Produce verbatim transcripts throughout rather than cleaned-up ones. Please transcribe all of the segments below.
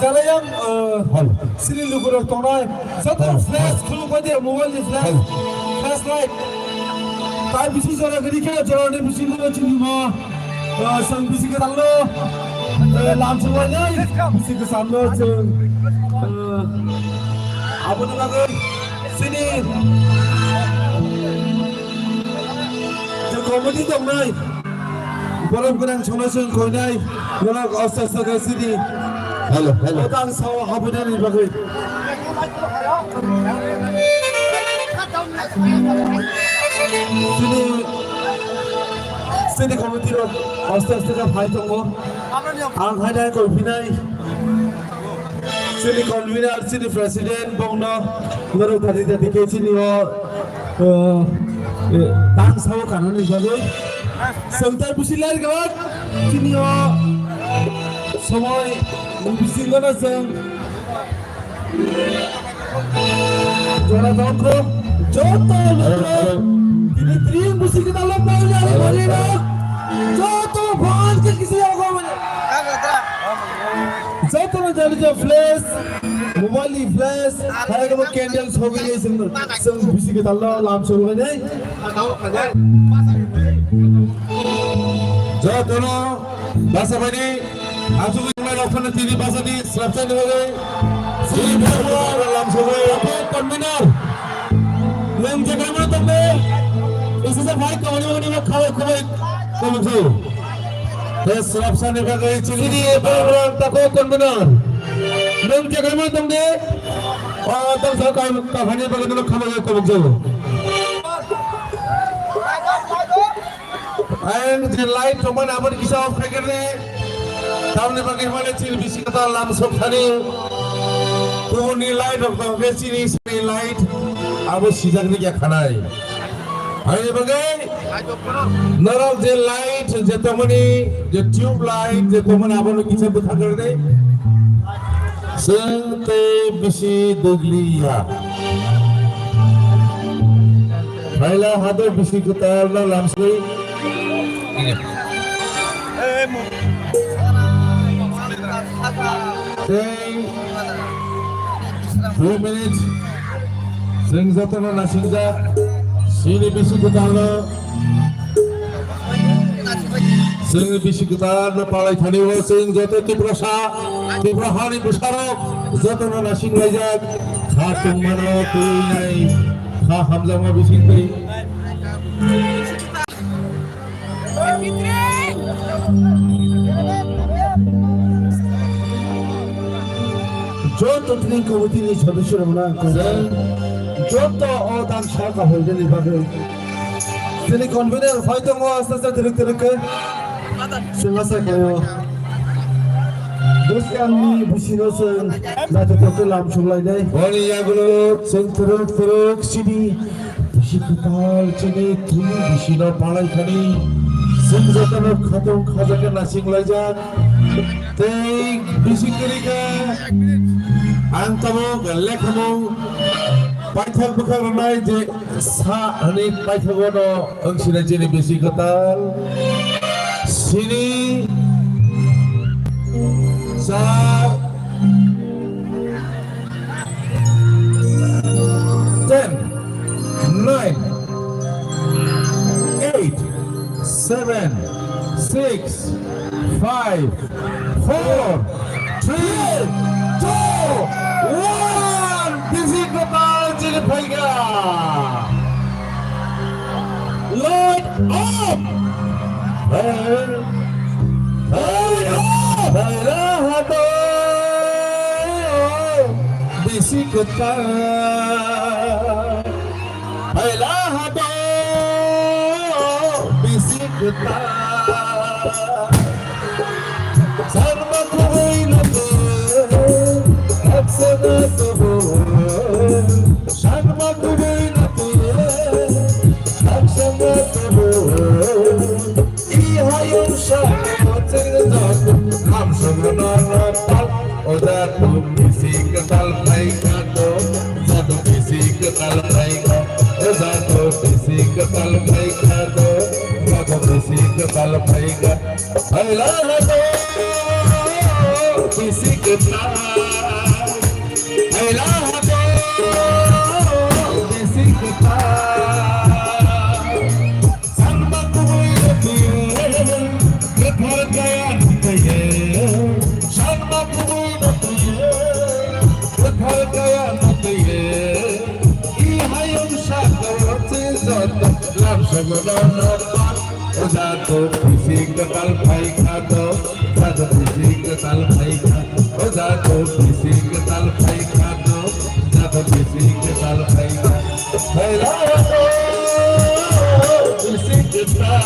Jalayang, eh, Hal. Sini lukurok tongnai. Joto Hal, flash hal. Khuluk bai de, mobile ni flash. Hal. Flashlight. Tai bisi jora gari khe jora ni bisi lukurok chini ma. Eh, sang bisi ke tanglo. Eh, lam chulai nai. Bisi ke samlo cheng. Eh, aboni bagwi sini. Je committee tongnai. Borok gwnang chwngno chwng koinai, borok osta osta khe sidi. Hello, hello. Otang sao habinani bagwi. Sidi, sidi committee rok osta osta khe phai tongo. Ang hai nai koi phinai. Chini convener, chini president, bongno norok thani thani khe chini o, eh, eh, tang sao kanani bagwi. Sengtai busi ler gawat, chini o somoi busi gana seng. Jora dongkho, joto hello, hello. Tini tring busi kita lomba ujar, hello, bali hello. Rok. Joto bhal ke kisi ago mane. Joto na jani ja flash, mobile ni flash, hai kabo candle sogi ni sing, sing bisi ke talo lam suru ne. Joto no basa bani, asuk ni mai rok phano tini basa ni slap sa ni bagwi. Sini basa lam suru. Convener. Nwng je kaimano tongde, isi sa phai kamani bagwi nimo khabai khubai komokjao. Tei swrapsani bagwi chini borok tako konmano. Nwng je kaimano tongde, o tongsa kam-, kaphani bagwi nimo khabai komokjao. Ang je light tongmani aboni kisa off khaikhe tamni bagwi hwnmale chini bisi kwtal lam sok thani kubuni light rok tong khe chini sini light abo sijak ni ya khanai. Haini bagwi norok je light je tongmani je tube light je tongmani abono kisa bwtha khe de. Chwng tei bisi dugli ya. Phaila hado bisi kwtal no lamsoi. Tei two minutes. Chwng jotono nasingjak. Sini bisi kwtal no. Chwng bisi kwtal no palai thani o chwng joto Tiprasa, Tipra hani bwsarok jotono nasing laijak. Kha tongmano twi nai. Kha hamjakma bising twi. Joto tini committee ni sodosyo rok na ang koi. Joto o dan sa kahoi deni bagwi. Tini convener phai tongo aste aste tirik tirik khe. Chwng asa khaio. Bwskangni bisino chwng naithotok khe lam sumlainai. Boni yagulo chwng twrwk twrwk sidi bisi kwtal chini thwi bisino palai thani. Chwng jotono khatong khajakhe nasing laijak. Tei bisi kwrwi khe ang tabuk lekhamung paithak bwkhak rwnai je sa hwnwi paithago no wng sinai chini bisi kwtal sini sa ten, nine, eight, seven, six, five, four, three, two, one. Bisi kwtal chini phaikha. Light off. Hey, hey, hey, hey, hey, hey. Bisi kwtal. Phaila hado bisi kwtal. Sarma kubui no te, aksana tubu. Sarma kubui no te, aksana tubu. I hayung sa, lam sumana tal. O jato bisi kwtal phaikha to, jato bisi kwtal phaikha, o jato bisi kwtal phaikha to, jato bisi kwtal phaikha. Phaila to bisi kwtal. Haila hado bisi kwtal. Sanma kubui no twiwi, kwthar kaya no twiwi. Sanma kubui no twiwi, kwthar kaya no twiwi. I hayung sakao chwng joto lam sogono no. O jato bisi kwtal phaikha to, jato bisi kwtal phaikha. O jato bisi kwtal phaikha to, jato bisi kwtal phaikha. Phaila to bisi kwtal.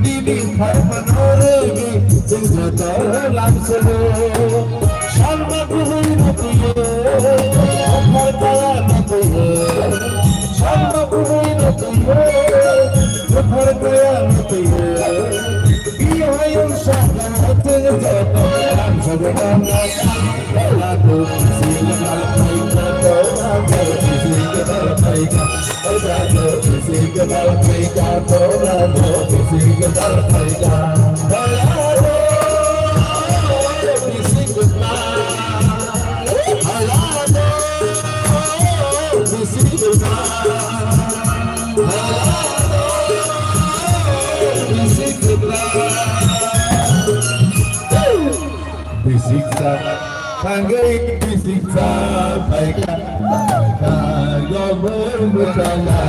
Nini pharmano rwgwi chwng joto lam solo. Salma kubui no twiwi, buphar kaya no twiwi. Salma kubui no twiwi, buphar kaya no twiwi. Bihayung saka chwng joto lam solo. Bisiksa, tangwi bisiksa, baikha, baikha, yobor bwtala.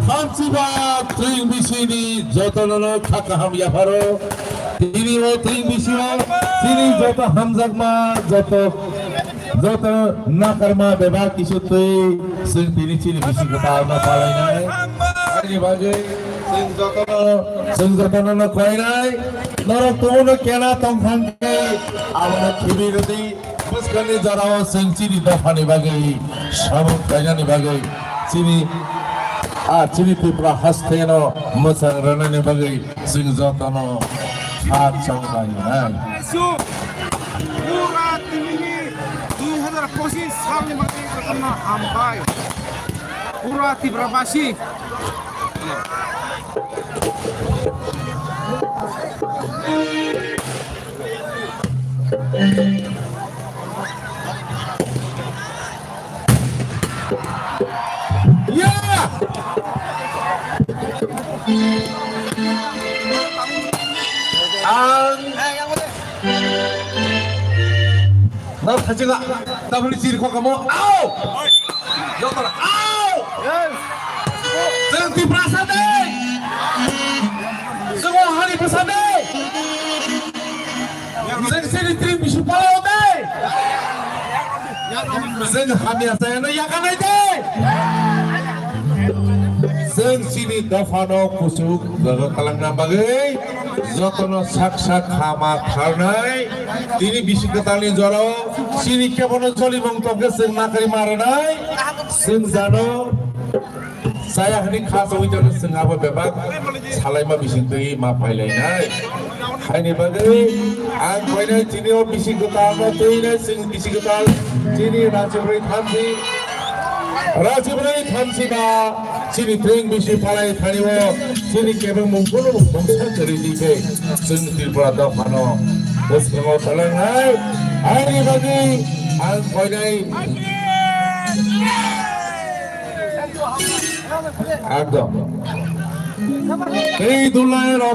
Thamchiba tring bisini jotono no kha kaham yapharo. Tini o tring bisio chini joto hamjakma, joto, joto nakarma bebak kisu twi chwng tini chini bisi kwtal no palainai. Ani bagwi chwng jotono, chwng jotono no koinai. Norok tubuno kena tongthang khe abono khibi rwdi. Bwskangni jorao chwng chini dophani bagwi samung khlainani bagwi chini, a chini Tripura hasteno mwchang rwnani bagwi chwng jotono kha chonglainai. Pura Tripura dui hajar pochis salni bagwi jotono hambai. Pura Tripura basi. Ya! Ang no thajila tabli chiri khokamo. Au! Jotor, au! Chwng Tiprasa de! Chwng o hani bwsa de! Chwng chini tring bisi palao de! Chwng hamya chayano yakanai de! Chwng chini dophano kuchuk jaga kalangna bagwi jotono sak sak khama tharnai. Tini bisi kwtalni jorao chini kebono cholimung tongkhe chwng nakari maranai. Chwng jano chaya hwnwi kha chongwi tongkhe chwng abo bebak salaima bisingtwi ma phailainai. Haini bagwi ang koinai chini o bisi kwtalno twinai chwng bisi kwtal chini rachibrwi thansi, rachibrwi thansi ba chini twing bisi phalai thani o chini kebeng mung kunu mungsa kwrwi di khe chwng Tripura dophano bwskango thalangnai. Haini bagwi ang koinai ekdom tei dulai rok